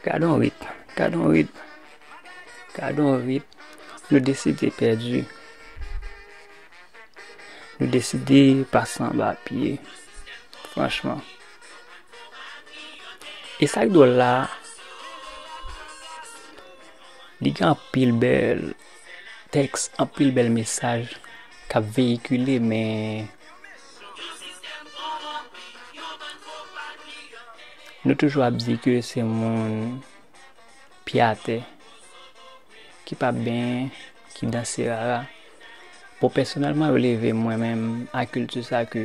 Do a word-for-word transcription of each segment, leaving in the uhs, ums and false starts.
Gade yon rit, gade yon rit, gade yon rit. Nou deside pèdi. Nou deside pase anba pye. Franchman. E sa k dwòl la, li gen anpil bèl tèks, anpil bèl mesaj k ap veyikile, men nou toujou ap di ke se moun pye atè, ki pa benyen, ki danse rara. Bon, pèsonèlman, yo leve mwen menm a kilti sa ke,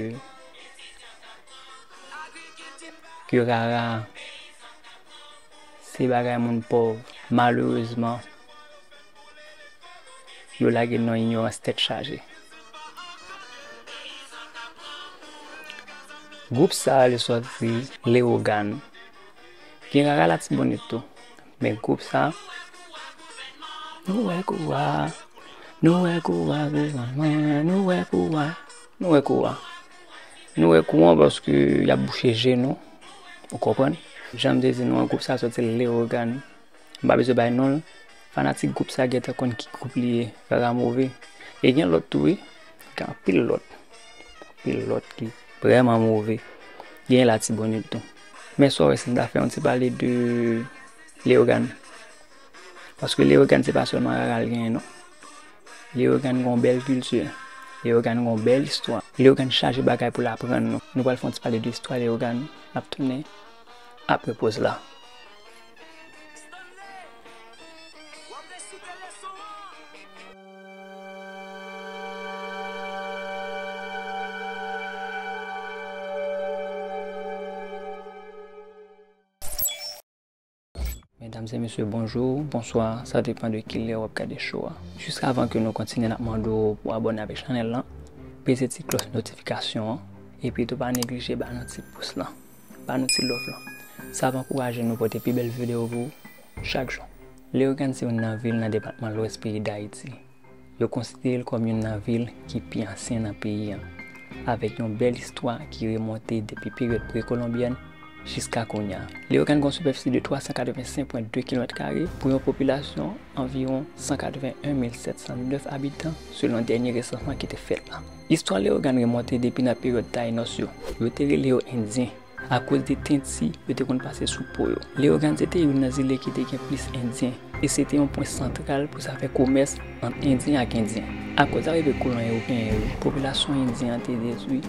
ke rara se bagay moun pòv. Malerezman, yo lage nan inyorans tèt chaje. Gwoup sa a, li sòti Leyogàn. Gen rara Latibonit tou. Men gwoup sa, nou wè kou a, nou wè kou a, gouvènman, nou wè kou a, nou wè kou a. Nou wè kou an paske y ap bouche je nou, ou konprann? Jan m te di nou an, gwoup sa sòti Leyogàn. M pa bezwen bay non l. Fanatik gwoup sa gentan konn ki gwoup li ye, rara move. E gen lòt tou wi, gen anpil lòt. Anpil lòt ki vrèman move. Gen Latibonit tou. Men sa w wè, si n ta fè yon ti pale de Leyogàn. Paske Leyogàn se pa sèlman rara l genyen non. Leyogàn gen yon bèl kilti. Leyogàn gen yon bèl istwa. Leyogàn chaje bagay pou l aprann nou. Nou pral fè yon ti pale de istwa Leyogàn. N ap tounen apre poz la. Medam e mesye, bonjou, bonswa, sa depann de kilè w ap gade show a. Jis avan ke nou kontinye, n ap mande w pou abòne avèk chanèl lan, peze ti klòch notifikasyon an, epi tou pa neglije ba nou ti pous lan, ba nou ti love lan. Sa ap ankouraje nou pote pi bèl videyo pou ou chak jou. Leyogàn se youn nan vil nan depatman Lwès peyi Dayiti. Yo konsidere l kòm youn nan vil ki pi ansyen nan peyi an, avèk yon bèl istwa ki remonte depi peryòd prekolonbyèn jiska kounye a. Leyogàn gen yon sipèfisi de twa san katrevensenk pwen de kilomèt kare pou yon popilasyon anviwon san katreven en mil sèt san nèf abitan, selon dènye resansman ki te fèt la. Istwa Leyogàn remonte depi nan peryòd Tayinòs yo. Yo te rele yo Endyen. Akoz de tenti yo te konn pase sou po yo. Leyogàn se te youn nan zile ki te gen plis Endyen, e se te yon pwen santral pou zafè komès ant Endyen ak Endyen. Akoz arive kolon ewopeyen yo, popilasyon Endyen an te detwi,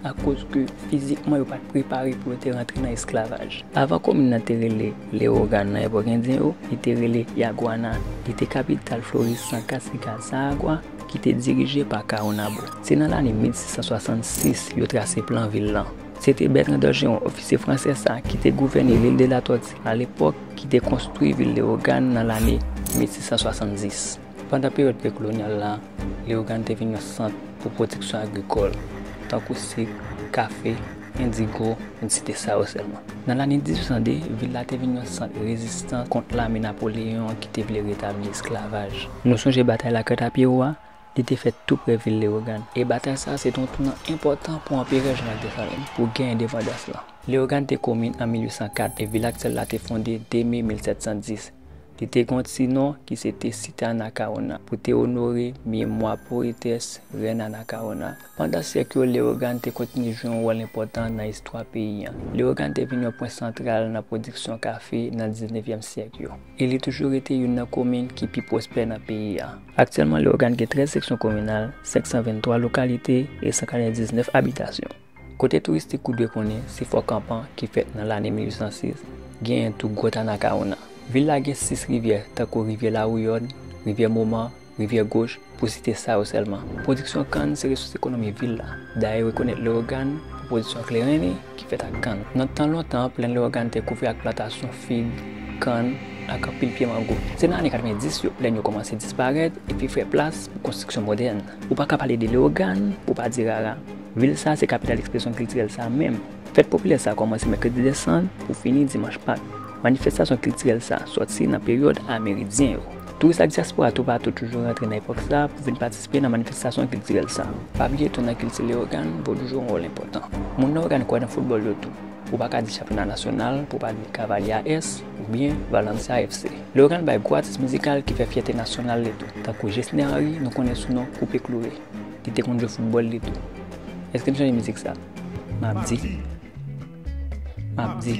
akoz ke fizikman yo pa t prepare pou yo te rantre nan esklavaj. Avan komin nan te rele Leyogàn nan epòk Endyen yo, li te rele Yaguana. Li te kapital Florisan Kasigal Saagwa, ki te dirije pa Caonabo. Se nan lane mil sis san swasannsis yo trase plan vil lan. Se te Bertrand d'Orgeron, ofisye fransè sa a ki te gouvène l'île de la Tortue alepòk, ki te konstwi vil Leyogàn nan lane mil sis san swasanndis. Pandan peryòd prekolonyal la, Leyogàn te vin yon sant pou pwodiksyon agrikòl, tankou sik, kafe, endigo, pou n site sa yo sèlman. Nan lane dizuit san de, vil la te vin yon sant rezistans kont lame Napoleyon ki te vle retabli esklavaj. Nou sonje batay Lakrant a Pyewo a? Li te fèt tou prè vil Leyogàn. E batay sa a se te yon tounan enpòtan pou Anperè Jean-Jacques Dessalines pou gen endepandans lan. Leyogàn te komin an mil uit san kat e vil aktyèl la te fonde de me mil sèt san dis. Li te gen yon ti non ki se te Cité Anacaona pou te onore memwa powetès Rèn Anacaona. Pandan syèk yo, Leyogàn te kontinye jwe yon wòl enpòtan nan istwa peyi an. Leyogàn te vin yon pwen santral nan pwodiksyon kafe nan diznevyèm syèk yo, e li toujou rete youn nan komin ki pi pwospè nan peyi a. Aktyèlman, Leyogàn gen trèz seksyon kominal, senk san venntwa lokalite e san katrevendiznèf abitasyon. Kote touristik ou dwe konnen, se Fò Kanpan ki fèt nan lane mil uit san sis, genyen tou Gwòt Anacaona. Vil la gen sis rivyè, tankou rivyè Lawouyòn, rivyè Moman, rivyè Goch, pou site sa yo sèlman. Pwodiksyon kann se resous ekonomi vil la. Dayè yo rekonèt Leyogàn pou pwodiksyon kleren li ki fèt ak kann. Nan tan lontan, plèn Leyogàn te kouvri ak plantasyon fig, kann, ak anpil pye mango. Se nan ane katrevendis yo, plèn yo kòmanse disparèt epi fè plas pou konstriksyon modèn. Ou pa ka pale de Leyogàn pou w pa di rara. Vil sa a se kapital ekspresyon kiltirèl sa a menm. Fèt popilè sa a kòmanse mèkredi Desann pou fini dimanch Pak. Manifestasyon kiltirèl sa a sòti nan peryòd ameridyen yo. Touris ak dyaspora toupatou toujou rantre nan epòk sa a pou vin patisipe nan manifestasyon kiltirèl sa a. Pa bliye tou, nan kilti Leyogàn, vodou jwe yon wòl enpòtan. Moun Leyogàn kwè nan foutbòl yo tou. Ou pa ka di chanpyona nasyonal pou w pa di Cavaliers oubyen Valencia F C. Leyogàn bay gwo atis mizikal ki fè fyète nasyonal li tou, tankou Jesner Henry, nou konnen sou non Koupe Kloure. Li te konn jwe foutbòl li tou. Èske m sonje mizik sa? M ap di. M ap di.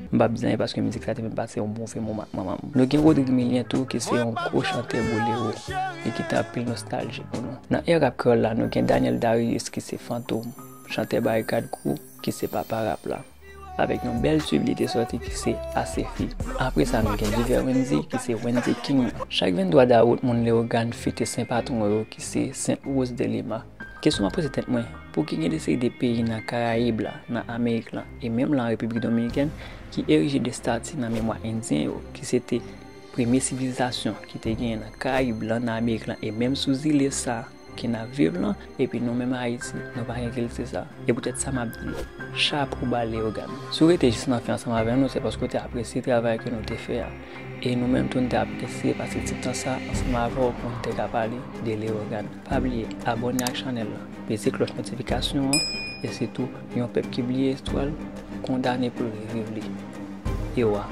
M p ap di anyen paske mizik sa te fè m pase yon move moman ak manman m. Nou gen Rodrigue Milien tou ki se yon gwo chantè bolero e ki te anpil nostalji pou nou. Nan era rap kreyòl la, nou gen Daniel Darius ki se Fantom, chantè Barikad Crew ki se papa rap la. Avèk yon bèl tib li te sòti ki se Asefi. Apre sa, nou gen Diver Wendy ki se Wendy King nan. Chak venntwa dawout, moun Leyogàn fete sen patwon yo ki se Sent Woz de Lima. Kesyon m ap poze tèt mwen, pouki gen de seri de peyi nan Karayib la, nan Amerik lan, e menm lan Repiblik Dominikèn, ki erije de stati nan memwa Endyen yo, ki se te premye sivilizasyon ki te genyen nan Karayib lan, nan Amerik lan, e menm sou zile sa ke n ap viv lan, epi nou menm Ayiti, nou pa gen kilti sa. E poutèt sa m ap di, chapo ba Leyogàn. Si w rete jis nan fen ansanm avè nou, se paske w te apresye travay ke nou te fè a. E nou menm tou, nou te apresye pase ti tan sa ansanm avè w pou nou te ka pale de Leyogàn. Pa bliye, abòne ak chanèl la, peze klòch notifikasyon an, e sitou, yon pèp ki bliye istwa l, kondane pou l reviv li. E w a.